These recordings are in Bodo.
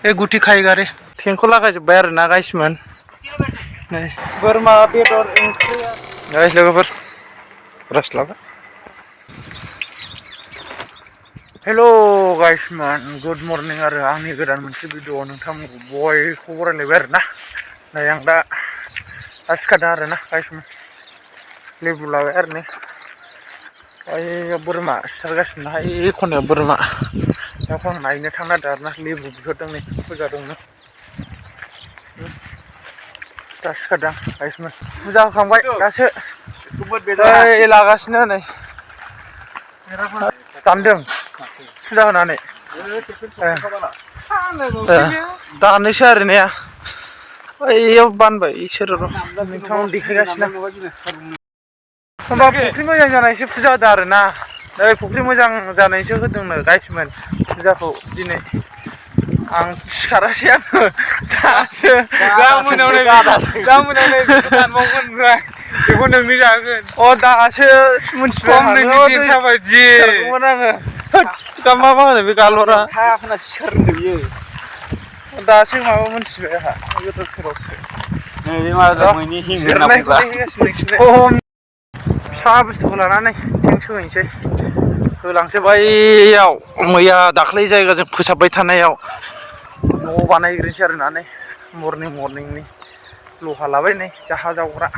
गुटी खायगारे टेंखौ लागायजोब्बाय आरो ना गाइसमोन नै बोरमा बेदर ओंख्रिया गाइस लोगोफोर रास्लाबा हेल' गाइसमोन गुड मर्निं आरो आंनि गोदान मोनसे भिडिअ नोंथांमोनखौ बयखौ बरायलायबाय आरो ना नै आं दा सिखारदों आरो ना गाइसमोन लेबु लाबाय आरो नै ओइ बोरमा सिथारगासिनो हाय खनायाव बोरमा दाखौ आं नायनो थांनो नागिरदों आरो ना लेबु बिहरदों नै फुजा दंनो दा सिखारदों गाइसमोन फुजा होखांबाय दासो ओइ लागासिनो नै दानदों फुजा होनानै दानोसै आरो ने ओइयाव बानबाय इसोरो नोंथांमोन देखायगासिनो होमबा फुख्रि मोजां जानायसो फुजा होदों आरो ना नै फुख्रि मोजां जानायसो होदोंनो गाइसमोन फुजाखौ दिनै आं सिखारासै आङो दासो दा मोनायाव नै दानबावगोन ओमफ्राय बेखौ नोंनो जाहोगोन अ दासो मिथिबाय नोंनि बायदि आङो दा मा होनो बे गालरा होना सिखारदों बियो दासो माबा मोनथिबाय आंहा गोदाव सोरावसो नैबे माबा मैनि हिं फिसा बुस्थुखौ लानानै टेंक्स होहैनोसै होलांसै बैयाव मैया दाख्लै जायगाजों फोसाबबाय थानायाव न' बानायग्रोनोसै आरो ना नै मर्निंनि लहा लाबाय नै जाहा जावग्रा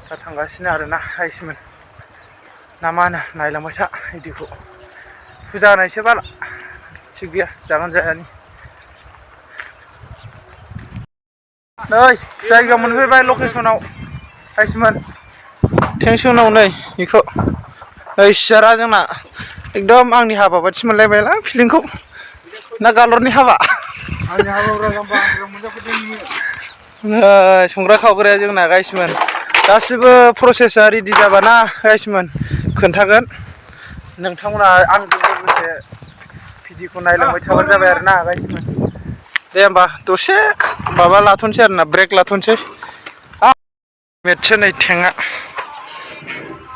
दा थांगासिनो आरोना गाइसमोन ना मा होनो नायलांबाय था भिडिअखौ फुजा होनायसो बाला थिग गैया जागोन जायानि नै जायगा मोनफैबाय लकेसनाव गाइसमोन टेंक्स होनांगौ नै बेखौ नै सियारा जोंना एकदम आंनि हाबा बायदि मोनलायबायलां फिलिंखौ ना गालरनि हाबा संग्रा खावग्राया जोंना गाइसमोन गासिबो प्रसेसा रेडि जाबाना गाइसमोन खोन्थागोन नोंथांमोना आंजों लोगोसे भिडिअखौ नायलांबाय थाबानो जाबाय आरो ना गाइसमोन दे होमबा दसे माबा लाथ'नोसै आरो ना ब्रेक लाथ'नोसै मेटसो नै टेंकआ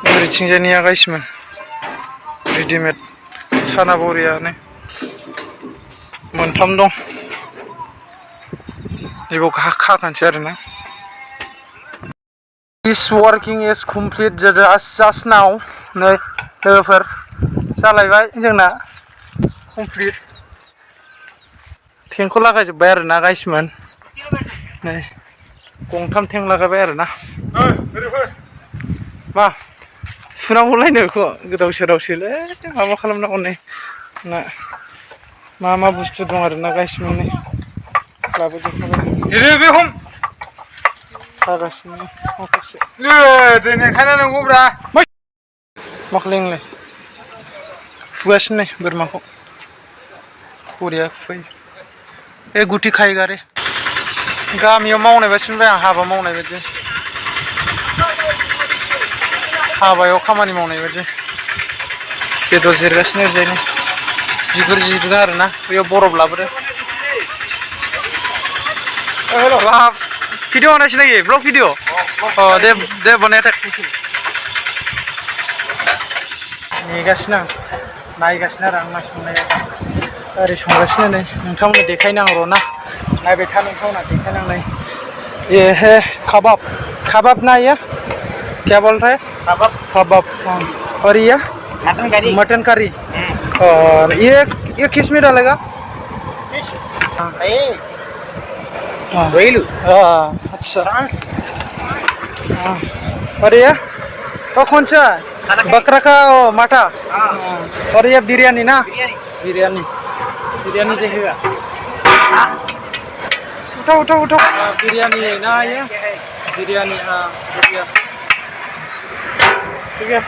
ओरैथिंजायनिया गाइसमोन रेडिमेड साना बरियानो मोनथाम दं बेखौ खाखानोसै आरो ना इस वार्किं इज कमप्लिट जास्ट नाव नै लोगोफोर जालायबाय जोंना कमप्लिट टेंकखौ लागायजोब्बाय आरो ना गाइसमोन नै गंथाम टेंक लागायबाय आरो ना मा सुनांगौलायनो बेखौ गोदाव सोरावसोलै माबा खालामनांगौ नै ना मा बुस्थु दं आरो ना गाइसमोन नै लाबोजोबखाबाय हागासिनो माखासे दोनखाना नंगौब्रा मा खालाय नोंलाय फुगासिनो नै बोरमाखौ बरिया फुयो ए गुटी खायगारे गामियाव मावनाय बायदि मोनबाय आं हाबा मावनाय बायदि हाबायाव खामानि मावनाय बायदि बेदर जिरगासिनो ओरैजायनो बिगुर जिरदों आरो ना बेयाव बरफ लाबोदों बाप वीडियो बनाइছি नाকি ब्लग वीडियो दे बनाया था नेगासिनो आं नायगासिनो आरो आं मा संनाया ओरै संगासिनो नै नोंथांमोननो देखायनांगौ र' ना नायबाय था नोंथांमोना देखायनांनाय ये है कबाब ना ये क्या बोल रहे हैं कबाब और ये मटन करी और ये किस में डालेगा अच्छा और ये तो कौन सा बकरा का माथा और ये बिरयानी ना बिरयानी देखेगा उठाओ बिरयानी है ना ये बिरयानी हाँ बढ़िया ठीक है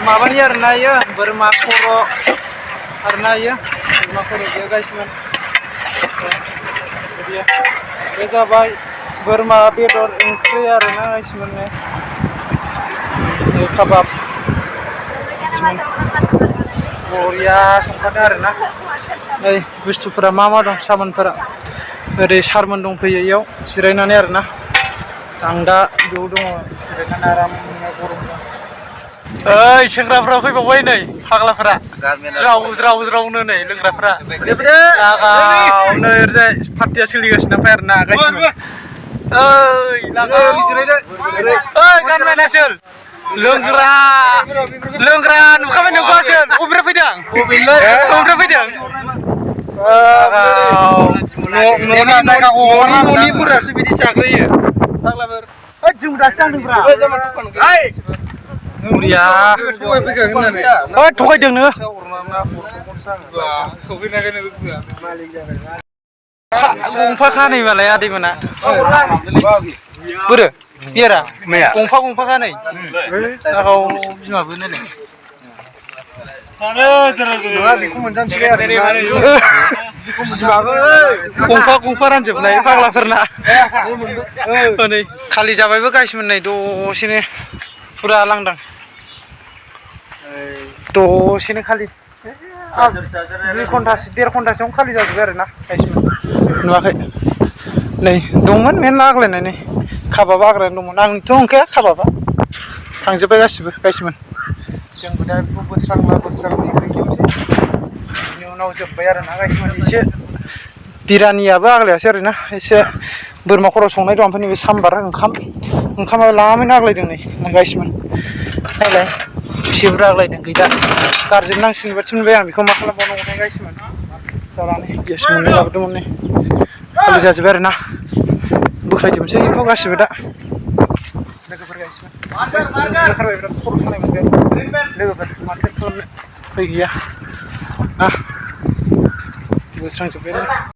माबानि आरो ना ये बोरमा खर' आरो ना ये बोरमा खर' गैया गाइसमोन बे जाबाय बोरमा बेदर ओंख्रि आरो ना गाइसमोन कबाब बरिया संखादों आरो ना नै बुस्थुफोरा मा दं सामानफोरा ओरै सारमोन दंफैयो इयाव जिरायनानै आरो ना आं दा बेयाव दङ जिरायनानै आरामनो गरम दं ओइ सेंग्राफ्रा फैबावबाय नै फाग्लाफ्रा ज्राव नै लोंग्राफ्रा लागावनो ओरैजाय पार्टिया सोलिगासिनो ओमफ्राय आरोना गासिबो ओइ लागाव ओइ गाननाय नासोल लोंग्रा नुखाबाय नोंखौ आसोल अबेनिफ्राय फैदों न'निफोरासो बिदि जाग्रोयो फाग्लाफोर जों दासो थांदोंब्रा मुरिया थगायदों नोङो गंफा खानै मालाय आदैमोना बोरो बियारा गंफा खानै गाव बिमाबो नालाय बेखौ मोनजानोसैलाय आरो गंफा रानजोबनाय फाग्लाफोरना नै खालि जाबायबो गाइसमोन नै दसेनो फुरा लांदां दसेनो खालि 2 घन्टासो 1.5 घन्टासोआवनो खालि जाजोब्बाय आरोना गाइसमोन नुवाखै नै दंमोन मेरला आग्लायनाय नै काबाब आग्लायनाय दंमोन आंथ' नंखाया काबाबा थांजोब्बाय गासिबो गाइसमोन जोंबो दा बेखौ बोस्रांला बिनि उनाव जोब्बाय आरोना गाइसमोन एसे बिरानियाबो आग्लायासै आरोना एसे बोरमा खर' संनाय दं ओमफ्राय नैबे साम्बार ओंखामाबो लामैनो आग्लायदों नै गाइसमोन नायलाय एसे बुरजा आग्लायदों गैला गारजोबनांसिगोन बायदि मोनबाय आं बेखौ मा खालामबावनांगौथाय गाइसमोन जानानै गेस मोननै लाबोदोंमोन नै खालि जाजोब्बाय आरोना बोख्लायजोबनोसै बेखौ गासिबो दा लोगोफोर गाइसमोन ओंखारबाय बिराद खर' सानाय मोनबाय लोगोफोर माथो खालामनो फै गैया बोस्रांजोब्बाय